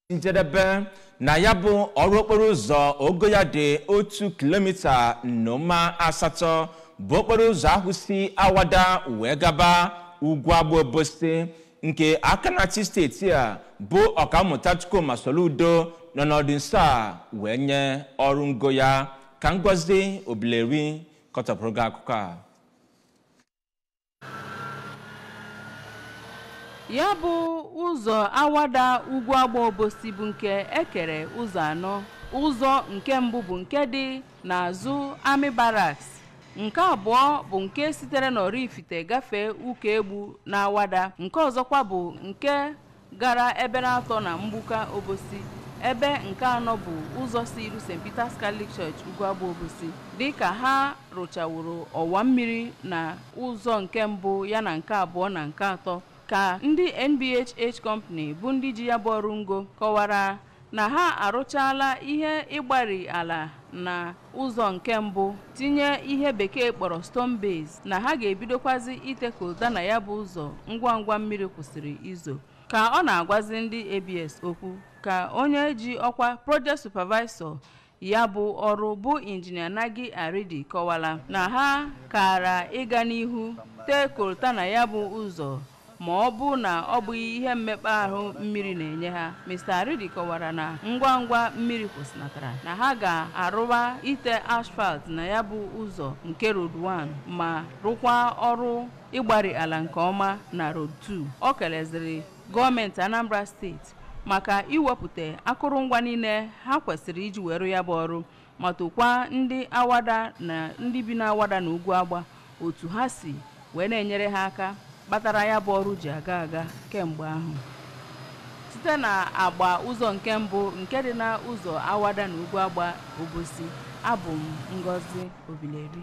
Njedebe na ya bụ ọrụ okporo ụzọ ogo ya dị 1 kilomita na ụma 8 bụ okporo ụzọ ahụ si Awada wee gaba Ugwu Agba Obosi nke aka na-achị steeti a bụ Ọkammụta Chukwuma Soludo nọ n'ọdị nso a wee nye ọrụ ngo ya. Ka Ngozi Obileri kọtọpụrụ gị akụkọ a. Ya bụ ụzọ Awada Ugwu Agba Obosi bụ nke ekere ụzọ anọ. Ụzọ nke mbụ bụ nke dị n'azụ Army Barracks, nke abụọ bụ nke sitere n'Oraifite gafee Ụka Egbu na Awada, nke ọzọkwa bụ nke gara ebe na-atọ na Mgbuka Obosi, ebe nke anọ bụ ụzọ si iru St. Peter's Catholic Church Ugwu Agba Obosi. Dịka ha rụchaworo ọwa mmiri na ụzọ nke mbụ ya na nke abụọ na nke atọ, ka ndị NBHH Company bụ ndị ji ya bụ ọrụ ngo kọwara na ha arụchaala ihe ịgbari ala na ụzọ nke mbụ, tinye ihe bekee kpọrọ stone base, na ha ga-ebidokwazi ite kolta na ya bụ ụzọ ngwa ngwa mmiri kwụsịrị izo. Ka ọ na-agwazi ndị ABS okwu, ka onye ji ọkwa project supervisor ya bụ ọrụ bụ injinia Nagi Aridi kọwara na ha kara ịga n'ihu tee kolta na ya bụ ụzọ ma ọ bụ na ọ bụghị ihe mmekpa ahụ mmiri na-enye ha. Mr. Aridi kọwara na ngwa ngwa mmiri kwụsịnatara na ha ga-arụwa ite asphalt na ya bụ ụzọ nke Road 1 ma rụkwa ọrụ ịgbari ala nke ọma na Road 2. Ọ keleziri gọọmenti Anambra steeti maka iwepụta akụrụngwa niile ha kwesịrị iji were ya bụ ọrụ, ma tokwa ndị Awada na ndị bi n'Awada na Ugwu Agba otu ha si wee na-enyere ha aka kpatara ya bụ ọrụ ji aga aga kemgbe ahụ. Site na agba ụzọ nke mbụ nke dị na ụzọ Awada na Ugwu Agba Obosi, abụ m Ngozi Obileri.